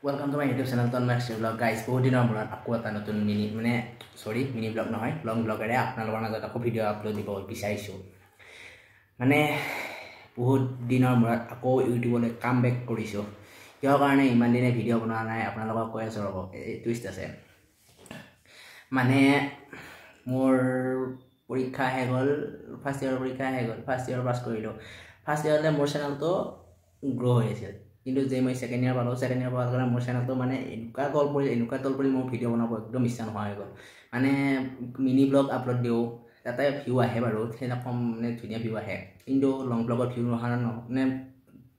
Welcome to my YouTube channel Tanmoy vlog. Guys, বহুত দিনৰ মূৰত আকৌ এটা নতুন মিনি, মানে চৰি, মিনি ব্লগ নহয়, লং ব্লগেৰে আপোনালোকৰ মাজত আকৌ ভিডিঅ' আপলোড দিব বিচাৰিছোঁ। মানে বহুত দিনৰ মূৰত আকৌ ইউটিউবলৈ কাম বেক কৰিছোঁ। কিহৰ কাৰণে ইমান দিনে ভিডিঅ' বনোৱা নাই আপোনালোকক কৈ আছোঁ, ৰ'ব, এই টুইষ্ট আছে। মানে মোৰ পৰীক্ষা শেষ হ'ল, ফাৰ্ষ্ট ইয়েৰৰ পৰীক্ষা শেষ হ'ল, ফাৰ্ষ্ট ইয়েৰ পাছ কৰিলোঁ। ফাৰ্ষ্ট ইয়েৰলৈ মোৰ চেনেলটো গ্ৰ' হৈ আছিল, কিন্তু যে মই ছেকেণ্ড ইয়েৰ পালোঁ, ছেকেণ্ড ইয়েৰ পোৱাৰ কাৰণে মোৰ চেনেলটো মানে এনেকুৱা তল পৰিল, এনেকুৱা তল পৰিল, মোৰ ভিডিঅ' বনাব একদম ইচ্ছা নোহোৱা হৈ গ'ল। মানে মিনি ব্লগ আপলোড দিওঁ, তাতে ভিউ আহে বাৰু, সেনেকুৱা মানে ধুনীয়া ভিউ আহে, কিন্তু লং ব্লগত ভিউ নহা ন, মানে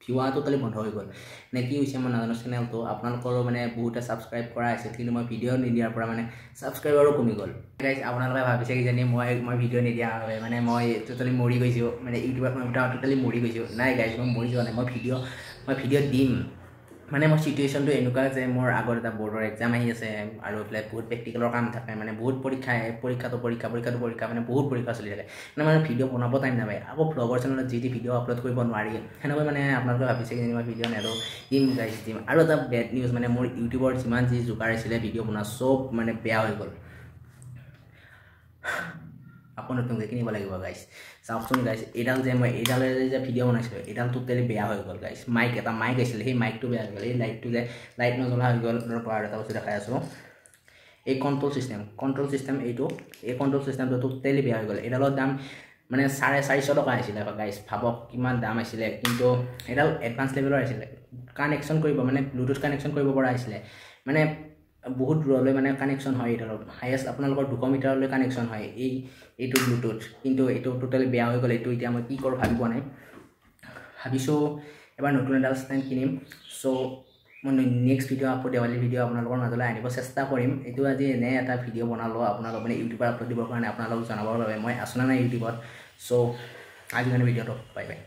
ভিউ অহা টোটেলি বন্ধ হৈ গ'ল নে কি হৈছে মই নাজানো। চেনেলটো আপোনালোকৰো মানে বহুতে ছাবস্ক্ৰাইব কৰা আছিল, কিন্তু মই ভিডিঅ' নিদিয়াৰ পৰা মানে ছাবস্ক্ৰাইবাৰো কমি গ'ল। গাইজ, আপোনালোকে ভাবিছে কিজানি মই ভিডিঅ' নিদিয়াৰ বাবে মানে মই টোটেলি মৰি গৈছোঁ, মানে ইউটিউবত মই টোটেলি মৰি গৈছোঁ। নাই গাইজ, মই মৰি যোৱা নাই, মই ভিডিঅ' দিম। মানে মোৰ চিটুৱেশ্যনটো এনেকুৱা যে মোৰ আগত এটা বৰ্ডৰ এক্সাম আহি আছে আৰু এইফালে বহুত প্ৰেক্টিকেলৰ কাম থাকে, মানে বহুত পৰীক্ষা আহে, পৰীক্ষাটো পৰীক্ষা, পৰীক্ষাটো পৰীক্ষা, মানে বহুত পৰীক্ষা চলি থাকে, মানে ভিডিঅ' বনাব টাইম নাপায়। আকৌ ভ্লগৰ চেনেলত যি টি ভিডিঅ' আপলোড কৰিব নোৱাৰি। সেনেকৈ মানে আপোনালোকে ভাবিছে কিজানি মই ভিডিঅ' নেদো। দিম গাইজ, দিম। আৰু এটা বেড নিউজ, মানে মোৰ ইউটিউবৰ যিমান যি যোগাৰ আছিলে ভিডিঅ' বনোৱা, চব মানে বেয়া হৈ গ'ল। আকৌ নতুনকৈ কিনিব লাগিব গাইজ। চাওকচোন গাইজ, এইডাল যে মই এইডালেৰে যে ভিডিঅ' বনাইছিলোঁ, এইডাল টোটেলি বেয়া হৈ গ'ল গাইজ। মাইক এটা মাইক আছিলে, সেই মাইকটো বেয়া হৈ গ'ল। এই লাইটটো যে লাইট নজ্বলা হৈ গ'ল। ৰ'ব, আৰু এটা বস্তু দেখাই আছোঁ। এই কণ্ট্ৰল চিষ্টেম এইটো, এই কণ্ট্ৰল চিষ্টেমটো টোটেলি বেয়া হৈ গ'ল। এইডালৰ দাম মানে 450 টকা আছিলে গাইজ, ভাবক কিমান দাম আছিলে। কিন্তু এইডাল এডভান্স লেভেলৰ আছিলে, কানেকশ্যন কৰিব, মানে ব্লুটুথ কানেকশ্যন কৰিব পৰা আছিলে, মানে বহুত দূৰলৈ মানে কানেকশ্যন হয় এইডালৰ। হায়েষ্ট আপোনালোকৰ 200 মিটাৰলৈ কানেকশ্যন হয় এইটো ব্লুটুথ। কিন্তু এইটো টোটেলি বেয়া হৈ গ'ল। এইটো এতিয়া মই কি কৰোঁ ভাবি পোৱা নাই। ভাবিছোঁ এবাৰ নতুন এডাল ষ্টেণ্ড কিনিম। চ' মই নেক্সট ভিডিঅ' আকৌ দেৱালী ভিডিঅ' আপোনালোকৰ মাজলৈ আনিব চেষ্টা কৰিম। এইটো আজি এনেই এটা ভিডিঅ' বনালোঁ আপোনালোক মানে ইউটিউবত আপলোড দিবৰ কাৰণে, আপোনালোকক জনাবৰ বাবে মই আছোঁ নে নাই ইউটিউবত। চ' আজি কাৰণে ভিডিঅ'টো বাই বাই।